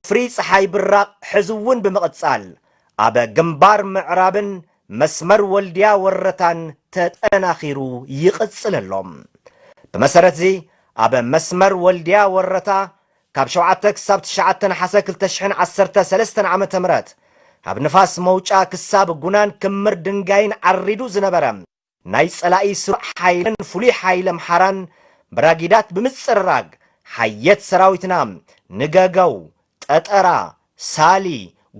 ወፍሪ ጸሓይ ብራቕ ሕዚ እውን ብምቕጻል ኣብ ግንባር ምዕራብን መስመር ወልድያ ወረታን ተጠናኺሩ ይቕጽል ኣሎ። ብመሰረት እዚ ኣብ መስመር ወልድያ ወረታ ካብ ሸውዓተ ክሳብ ትሽዓተ ነሓሰ ክልተ ሽሕን ዓሰርተ ሰለስተን ዓመተ ምህረት ኣብ ንፋስ መውጫ ክሳብ ጉናን ክምር ድንጋይን ዓሪዱ ዝነበረ ናይ ጸላኢ ስሩዕ ሓይልን ፍሉይ ሓይሊ ኣምሓራን ብራጊዳት ብምጽርራግ ሓየት ሰራዊትና ንገገው፣ ጠጠራ፣ ሳሊ፣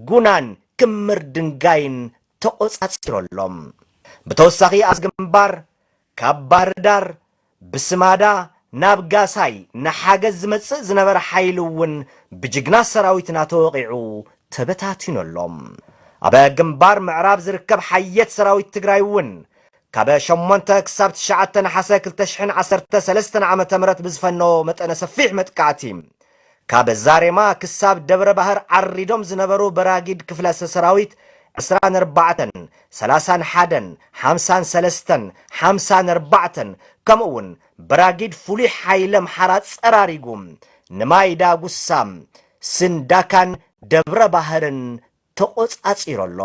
ጉናን ክምር ድንጋይን ተቖጻጺሩ ኣሎ። ብተወሳኺ ኣብዚ ግንባር ካብ ባህርዳር ብስማዳ ናብ ጋሳይ ንሓገዝ ዝመጽእ ዝነበረ ሓይሊ እውን ብጅግና ሰራዊትና ተወቒዑ ተበታቲኑ ኣሎ። ኣብ ግንባር ምዕራብ ዝርከብ ሓየት ሰራዊት ትግራይ እውን ካብ ሸሞንተ ክሳብ ትሽዓተ ነሓሰ ክልተ ሽሕን ዓሰርተ ሰለስተን ዓመተ ምህረት ብዝፈነዎ መጠነ ሰፊሕ መጥቃዕቲ ካብ ዛሬማ ክሳብ ደብረ ባህር ዓሪዶም ዝነበሩ በራጊድ ክፍለ ሰራዊት ዕስራን ኣርባዕተን፣ ሰላሳን ሓደን፣ ሓምሳን ሰለስተን፣ ሓምሳን ኣርባዕተን፣ ከምኡ እውን በራጊድ ፍሉይ ሓይሊ ኣምሓራ ጸራሪጉ ንማይ ዳጉሳ፣ ስንዳካን ደብረ ባህርን ተቖጻጺሩ ኣሎ።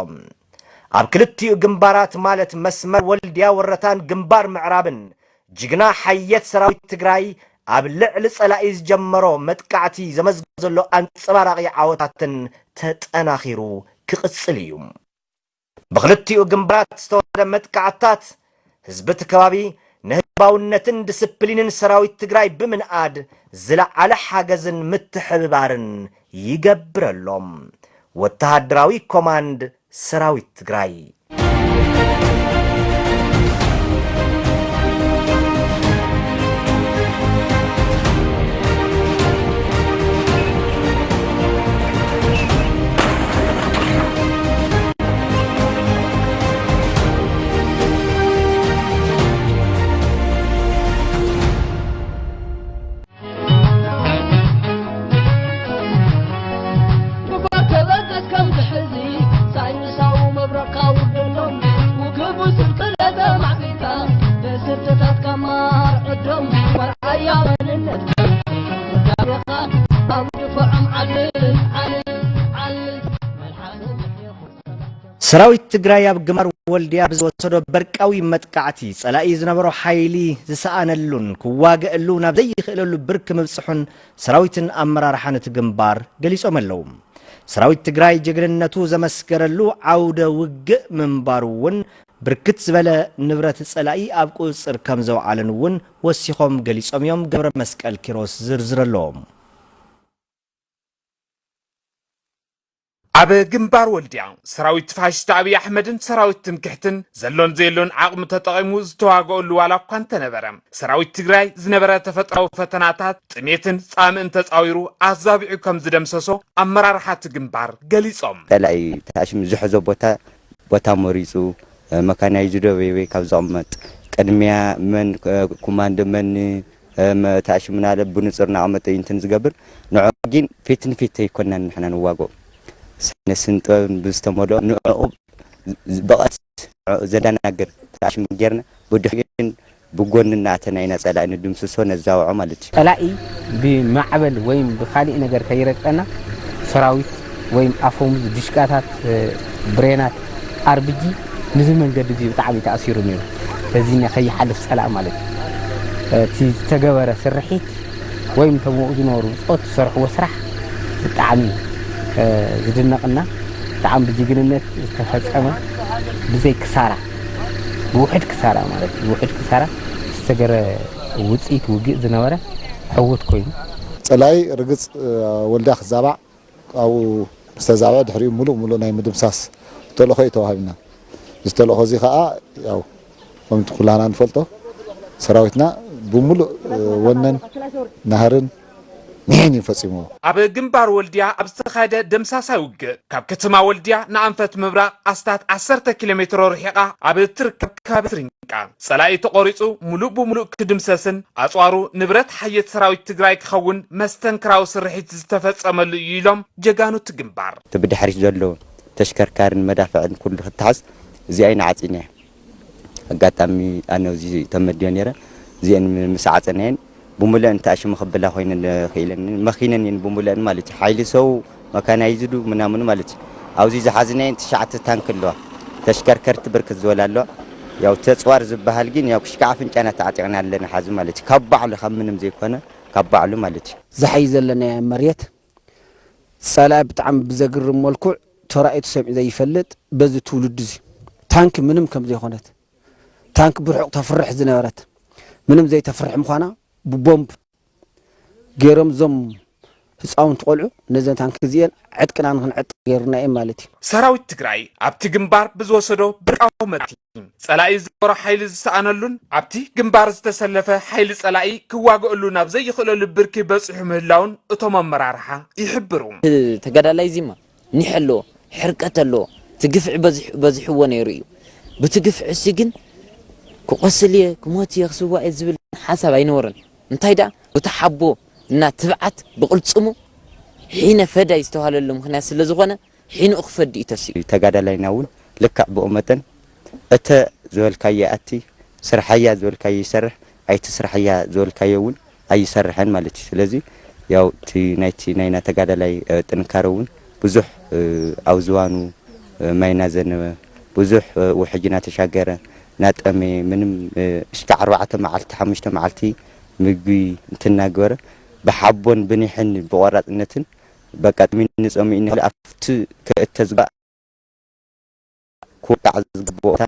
ኣብ ክልቲኡ ግንባራት ማለት መስመር ወልድያ ወረታን ግንባር ምዕራብን ጅግና ሓየት ሰራዊት ትግራይ ኣብ ልዕሊ ጸላኢ ዝጀመሮ መጥቃዕቲ ዘመዝገቦ ዘሎ ኣንጸባራቒ ዓወታትን ተጠናኺሩ ክቕጽል እዩ። ብኽልቲኡ ግንባራት ዝተወሰደ መጥቃዕትታት ህዝቢ እቲ ከባቢ ንህዝባውነትን ዲስፕሊንን ሰራዊት ትግራይ ብምንኣድ ዝለዓለ ሓገዝን ምትሕብባርን ይገብረሎም። ወተሃደራዊ ኮማንድ ሰራዊት ትግራይ። ሰራዊት ትግራይ ኣብ ግንባር ወልድያ ብዝወሰዶ በርቃዊ መጥቃዕቲ፣ ጸላኢ ዝነበሮ ሓይሊ ዝሰኣነሉን ክዋገኣሉ ናብ ዘይኽእለሉ ብርኪ ምብጽሑን ሰራዊትን ኣመራርሓን እቲ ግንባር ገሊጾም ኣለዉ። ሰራዊት ትግራይ ጀግንነቱ ዘመስከረሉ ዓውደ ውግእ ምንባሩ እውን ብርክት ዝበለ ንብረት ጸላኢ ኣብ ቁጽጽር ከም ዘውዓለን እውን ወሲኾም ገሊጾም እዮም። ገብረ መስቀል ኪሮስ ዝርዝር ኣለዎም። ኣብ ግንባር ወልድያ ሰራዊት ፋሽስት ኣብይ ኣሕመድን ሰራዊት ትምክሕትን ዘሎን ዘየሎን ዓቕሚ ተጠቒሙ ዝተዋገኦሉ ዋላ እኳ እንተነበረ፣ ሰራዊት ትግራይ ዝነበረ ተፈጥራዊ ፈተናታት ጥሜትን ጻምእን ተጻዊሩ ኣዛቢዑ ከም ዝደምሰሶ ኣመራርሓ እቲ ግንባር ገሊጾም። ጸላኢ ተኣሽም ዝሕዞ ቦታ፣ ቦታ መሪጹ፣ መካናይዝዶ ወይ ወይ ካብ ዘቕመጥ ቅድሚያ መን፣ ኮማንዶ መን፣ ተኣሽምና ለ ብንጹር ናቕመጠ እንትን ዝገብር፣ ንዑ ግን ፊት ንፊት ኣይኮናን ንሕና ንዋግኦ። ስነ ስንጥበብ ብዝተመልኦ ንዕኡ ብቐስ ዘደናግር ተኣሽም ጌርና፣ ብድሕሪኡ ግን ብጎኒ እናኣተና ኢና ጸላኢ ንድምስሶ፣ ነዛውዖ ማለት እዩ። ጸላኢ ብማዕበል ወይም ብኻሊእ ነገር ከይረግጠና ሰራዊት ወይም ኣፈሙዝ፣ ድሽቃታት፣ ብሬናት፣ ኣርቢጂ ንዚ መንገዲ እዚ ብጣዕሚ ተኣሲሩ ነይሩ። በዚ ከይሓልፍ ጸላኢ ማለት እዩ። እቲ ዝተገበረ ስርሒት ወይም እቶም ኣብኡ ዝነበሩ ብጾት ዝሰርሕዎ ስራሕ ብጣዕሚ፣ እ፣ ዝድነቕና፣ ብጣዕሚ ብጅግንነት ዝተፈጸመ፣ ብዘይ ክሳራ፣ ብውሕድ ክሳራ ማለት እዩ፣ ብውሕድ ክሳራ ዝተገረ ውጽኢት ውግእ ዝነበረ ዕዉት ኮይኑ። ጸላኢ ርግጽ፣ እ፣ ወልድያ ክዛባዕ ኣብኡ ዝተዛብዐ ድሕሪኡ ምሉእ ምሉእ ናይ ምድምሳስ ተልእኾ እዩ ተዋሂብና። እዚ ተልእኾ እዚ ኸኣ ያው ከምቲ ኩላና ንፈልጦ ሰራዊትና ብምሉእ፣ እ፣ ወነን ናህርን ምሒን እዩ ፈጺምዎ። ኣብ ግንባር ወልድያ ኣብ ዝተኻየደ ደምሳሳይ ውግእ ካብ ከተማ ወልድያ ንኣንፈት ምብራቕ ኣስታት ዓሰርተ ኪሎ ሜትሮ ርሒቓ ኣብ እትርከብ ከባቢ ስሪንቃ ጸላኢ ተቖሪጹ ምሉእ ብምሉእ ክድምሰስን ኣጽዋሩ ንብረት ሓየት ሰራዊት ትግራይ ክኸውን መስተንክራዊ ስርሒት ዝተፈጸመሉ እዩ ኢሎም ጀጋኑ እቲ ግንባር። እቲ ብድሕሪት ዘሎ ተሽከርካርን መዳፍዕን ኩሉ ክተሓዝ እዚኣ ኢና ዓጺናያ። ኣጋጣሚ ኣነ ኣብዚ ተመድዮ ነይረ። እዚአን ምስ ዓጸናየን ብምሉአን ተኣሽሙ ክብላ ኮይነን ክኢለን መኺነን እየን ብምሉአን ማለት እዩ። ሓይሊ ሰው መካናይዝዱ ምናምኑ ማለት እዩ። ኣብዚ ዝሓዝናየን ትሽዓተ ታንክ ኣለዋ። ተሽከርከርቲ ብርክት ዝበላ ኣለዋ። ያው ተፅዋር ዝበሃል ግን ያው ክሽካዕ ኣፍንጫና ተዓጢቕና ኣለና ሓዚ ማለት እዩ። ካብ ባዕሉ ካብ ምንም ዘይኮነ ካብ ባዕሉ ማለት እዩ። ዝሓይ ዘለናዮ መሬት ጸላኢ ብጣዕሚ ብዘግርም መልክዕ ተራእዩ ተሰሚዑ ዘይፈልጥ በዚ ትውልዲ እዚ። ታንክ ምንም ከም ዘይኮነት፣ ታንክ ብርሑቕ ተፍርሕ ዝነበረት ምንም ዘይተፍርሕ ምዃና ብቦምብ ገይሮም እዞም ህፃውንቲ ቆልዑ ነዘን ታንክ እዚኤን ዕጥቅና ንክንዕጥቅ ገይርና እዮም ማለት እዩ። ሰራዊት ትግራይ ኣብቲ ግንባር ብዝወሰዶ ብርቃዊ መጥቃዕቲ ጸላኢ ዝነበሮ ሓይሊ ዝሰኣነሉን ኣብቲ ግንባር ዝተሰለፈ ሓይሊ ጸላኢ ክዋግኣሉ ናብ ዘይኽእለሉ ብርኪ በጺሑ ምህላውን እቶም ኣመራርሓ ይሕብሩ። ተጋዳላይ ዚማ ኒሕ ኣለዎ፣ ሕርቀት ኣለዎ። እቲ ግፍዒ በዚሕ-፣ በዚሕዎ ነይሩ እዩ። ብቲ ግፍዒ እሱ ግን ክቆስል እየ፣ ክሞት እየ፣ ክስዋእ እየ ዝብል ሓሳብ ኣይነበሮን። እንታይ ደኣ፣ እቲ ሓቦ እና ትብዓት ብቕልጽሙ ሒነ ፈዳይ ዝተባህለሉ ምኽንያት ስለ ዝኾነ፣ ሒንኡ ክፈዲ እዩ ተሲኡ። ተጋዳላይና እውን ልክዕ ብኡ መጠን፣ እተ ዝበልካዮ ኣቲ፣ ስርሓያ ዝበልካዮ ይሰርሕ፣ ኣይተ ስርሓያ ዝበልካዮ እውን ኣይሰርሕን ማለት እዩ። ስለዚ ያው እቲ ናይቲ ናይና ተጋዳላይ፣ እ፣ ጥንካረ እውን ብዙሕ፣ እ፣ ኣብ ዝባኑ፣ እ፣ ማይ እናዘነበ፣ ብዙሕ፣ እ፣ ውሕጅ እናተሻገረ፣ እናጠመየ፣ ምንም፣ እ፣ እስከ ኣርባዕተ መዓልቲ፣ ሓሙሽተ መዓልቲ ምግቢ እንትናገበረ፣ ብሓቦን ብኒሕን ብቆራፅነትን በቃ፣ ምን ንፀሙ ኢና ኣብቲ ክእተ ዝግባእ ክወቃዕ ዝግብኦ ቦታ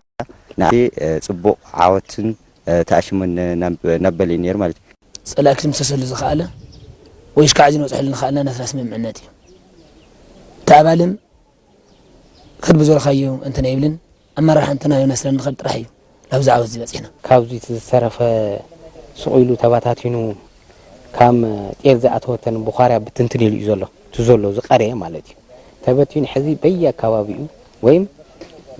ንኣይ፣ እ፣ ጽቡቕ ዓወትን፣ እ፣ ተኣሽሞን ናብ፣ ናብ በለ ነይሩ ማለት እዩ። ጸላኢ ክድምሰሰሉ ዝኸኣለ ወይ ሽካዕ እዚ ንበጽሐሉ ንኸኣልና ናትና ስምምዕነት እዩ። እቲ ኣባልም ክድ ብዘልካዮ እንተ ናይ ይብልን ኣመራርሓ እንተ ናይ ናስለን ንኸድ ጥራሕ እዩ ናብዚ ዓወት እዚ በጺሕና። ካብዚ እቲ ዝተረፈ ስቕ ኢሉ ተባታቲኑ ካብ ጤል ዝኣተወተን ብዃርያ ብትንትን ኢሉ እዩ ዘሎ። እቲ ዘሎ ዝቐረየ ማለት እዩ። ተበቲኑ ሕዚ በየ ኣካባቢኡ ወይም፣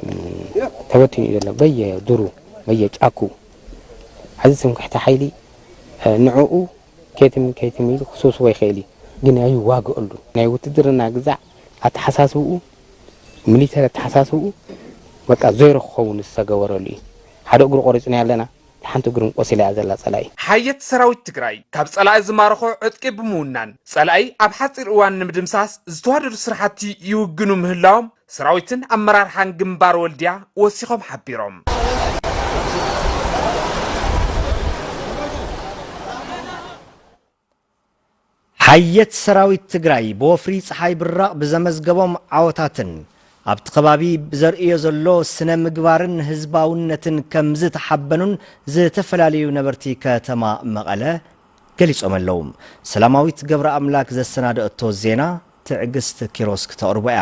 ም፣ ተበቲኑ እዩ ዘሎ። በየ ዱሩ፣ በየ ጫኩ። ሕዚ ትምክሕቲ ሓይሊ፣ እ፣ ንዕኡ ከይትም-፣ ከይትም ኢሉ ክስብስቦ ይኽእል እዩ። ግን ኣይዋግኣሉ። ናይ ውትድርና ግዛዕ ኣተሓሳስብኡ፣ ሚሊተሪ ኣተሓሳስብኡ፣ በቃ ዜሮ ክኸውን ዝተገበረሉ እዩ። ሓደ እግሩ ቆሪጽና ኣለና። ሓንቲ እግሩ ቆሲላ እያ ዘላ ጸላኢ። ሓየት ሰራዊት ትግራይ ካብ ጸላኢ ዝማረኾ ዕጥቂ ብምውናን ጸላኢ ኣብ ሓጺር እዋን ንምድምሳስ ዝተዋደዱ ስራሕቲ ይውግኑ ምህላዎም ሰራዊትን ኣመራርሓን ግንባር ወልድያ ወሲኾም ሓቢሮም። ሓየት ሰራዊት ትግራይ ብወፍሪ ፀሓይ ብራቕ ብዘመዝገቦም ዓወታትን ኣብቲ ከባቢ ብዘርእዮ ዘሎ ስነ ምግባርን ህዝባውነትን ከም ዝተሓበኑን ዝተፈላለዩ ነበርቲ ከተማ መቐለ ገሊጾም ኣለዉ። ሰላማዊት ገብረ ኣምላክ ዘሰናደእቶ ዜና ትዕግስት ኪሮስ ክተቕርቦ እያ።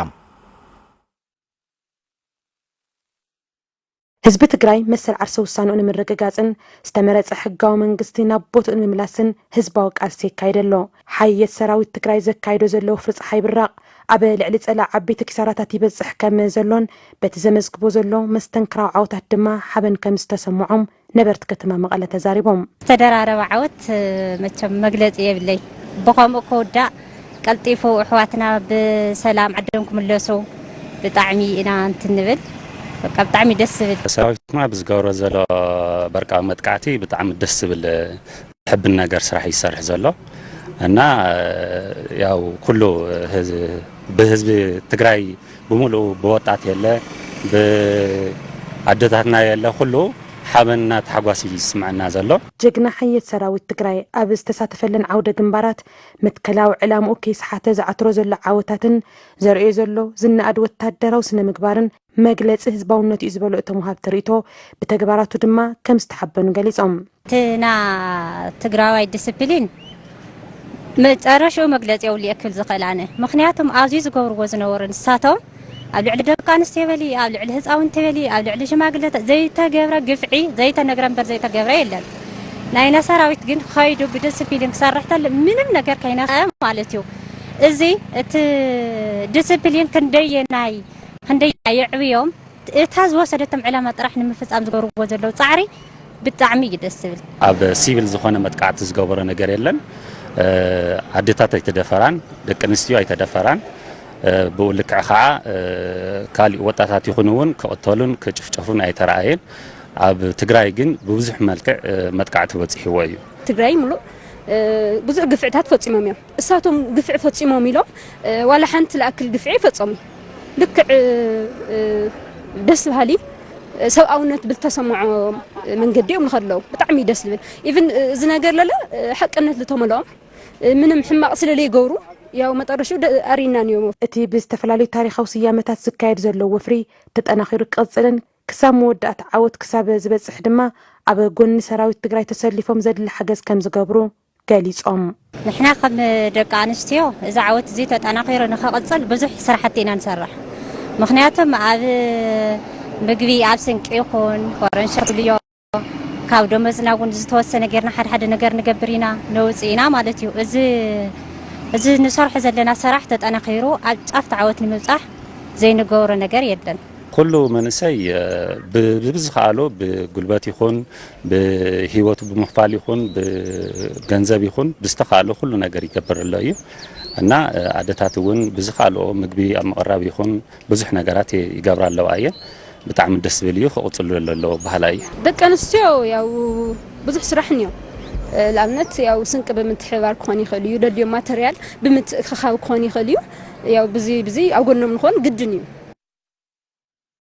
ህዝቢ ትግራይ መሰል ዓርሰ ውሳንኡ ንምርግጋጽን ዝተመረጸ ሕጋዊ መንግስቲ ናብ ቦትኡ ንምምላስን ህዝባዊ ቃልሲ የካይድ ኣሎ። ሓየት ሰራዊት ትግራይ ዘካይዶ ዘሎ ወፍሪ ጸሓይ ብራቕ ኣብ ልዕሊ ጸላኢ ዓበይቲ ኪሳራታት ይበጽሕ ከም ዘሎን በቲ ዘመዝግቦ ዘሎ መስተንክራዊ ዓወታት ድማ ሓበን ከም ዝተሰምዖም ነበርቲ ከተማ መቐለ ተዛሪቦም። ዝተደራረበ ዓወት፣ እ፣ መቸም መግለጺ የብለይ። ብኸምኡ ክውዳእ ቀልጢፉ ኣሕዋትና ብሰላም ዓዶም ክምለሱ ብጣዕሚ ኢና እንትን ንብል። በቃ ብጣዕሚ ደስ ዝብል። ሰራዊትና ብዝገብሮ ዘሎ በርቃዊ መጥቃዕቲ ብጣዕሚ ደስ ዝብል፣ እ፣ ሕብን ነገር ስራሕ ይሰርሕ ዘሎ እና፣ እ፣ ያው ኩሉ ህዝ-፣ ብህዝቢ ትግራይ ብምሉኡ ብወጣት የለ፣ ብኣደታትና የለ፣ ኩሉ ሓበንና ተሓጓስ እዩ ዝስምዐና ዘሎ። ጀግና ሓየት ሰራዊት ትግራይ ኣብ ዝተሳተፈለን ዓውደ ግንባራት መትከላዊ ዕላምኡ ከይስሓተ ዝዓትሮ ዘሎ ዓወታትን ዘርእዮ ዘሎ ዝነኣድ ወታደራዊ ስነ ምግባርን መግለጺ ህዝባውነቱ እዩ ዝበሉ እቶም ወሃብቲ ርእይቶ፣ ብተግባራቱ ድማ ከም ዝተሓበኑ ገሊጾም። እቲ ና ትግራዋይ ዲስፕሊን መጨረሽኡ መግለጺ የብሉ እየ ክብል ዝኽእል ኣነ። ምኽንያቱም ኣብዚ ዝገብርዎ ዝነበሩ ንሳቶም ኣብ ልዕሊ ደቂ ኣንስትዮ በሊ፣ ኣብ ልዕሊ ህፃውንቲ በሊ፣ ኣብ ልዕሊ ሽማግለታት ዘይተገብረ ግፍዒ፣ ዘይተነግረ እምበር ዘይተገብረ የለን። ናይና ሰራዊት ግን ኸይዱ ብዲስፕሊን ክሰርሕ ተሎ ምንም ነገር ከይነኽአ ማለት እዩ። እዚ እቲ ዲስፕሊን ክንደየናይ፣ ክንደየናይ የዕብዮም፣ እታ ዝወሰደቶም ዕላማ ጥራሕ ንምፍፃም ዝገብርዎ ዘለዉ ፃዕሪ ብጣዕሚ እዩ ደስ ዝብል። ኣብ ሲቪል ዝኾነ መጥቃዕቲ ዝገበሮ ነገር የለን። እ፣ ኣዴታት ኣይተደፈራን፣ ደቂ ኣንስትዮ ኣይተደፈራን። እ፣ ብኡ ልክዕ ከዓ፣ እ፣ ካሊእ ወጣታት ይኹን እውን ክቕተሉን ክጭፍጨፉን ኣይተረኣየን። ኣብ ትግራይ ግን ብብዙሕ መልክዕ፣ እ፣ መጥቃዕቲ በፂሕዎ እዩ። ትግራይ ሙሉእ ብዙሕ ግፍዕታት ፈፂሞም እዮም። እሳቶም ግፍዒ ፈፂሞም ኢሎም ዋላ ሓንቲ ልኣክል ግፍዒ ፈፀሙ። ልክዕ ደስ በሃሊ ሰብኣውነት ብልተሰምዖ መንገዲ እዮም ንኸለዉ ብጣዕሚ ደስ ዝብል። ኢቭን እዚ ነገር ለለ ሓቅነት ልተመልኦም ምንም ሕማቕ ስለለይገብሩ ያው መጠረሽው ኣሪና እዮም። እቲ ብዝተፈላለዩ ታሪኻዊ ስያመታት ዝካየድ ዘሎ ወፍሪ ተጠናኺሩ ክቕፅልን ክሳብ መወዳእታ ዓወት ክሳብ ዝበፅሕ ድማ ኣብ ጎኒ ሰራዊት ትግራይ ተሰሊፎም ዘድሊ ሓገዝ ከም ዝገብሩ ገሊፆም። ንሕና ከም ደቂ ኣንስትዮ እዚ ዓወት እዚ ተጠናኺሩ ንኸቕፅል ብዙሕ ስራሕቲ ኢና ንሰርሕ። ምኽንያቱም ኣብ ምግቢ፣ ኣብ ስንቂ ይኹን ኮረንሸ ትብልዮ ካብ ደሞዝና እውን ዝተወሰነ ጌርና ሓደ ሓደ ነገር ንገብር ኢና ነውፅእ ኢና ማለት እዩ። እዚ እዚ ንሰርሖ ዘለና ስራሕ ተጠናኺሩ ኣብ ጫፍ ዓወት ንምብፃሕ ዘይንገብሮ ነገር የለን። ኩሉ መንእሰይ ብዝኸኣሎ ብጉልበት ይኹን ብህይወቱ ብምኽፋል ይኹን ብገንዘብ ይኹን ብዝተኻእሎ ኩሉ ነገር ይገብር ኣሎ እዩ እና ኣደታት እውን ብዝኻእልኦ ምግቢ ኣብ ምቕራብ ይኹን ብዙሕ ነገራት ይገብራ ኣለዋ እየን። ብጣዕሚ ደስ ዝብል እዩ፣ ክቕፅሉ ኣለዎ ባህላ እዩ። ደቂ ኣንስትዮ ያው ብዙሕ ስራሕ እኒኦ። ንኣብነት ያው ስንቂ ብምትሕባር ክኾን ይኽእል እዩ፣ ደድልዮም ማተርያል ብምትእኽኻብ ክኾን ይኽእል እዩ። ያው ብዚ ብዚ ኣብ ጎኖም ንኾን ግድን እዩ።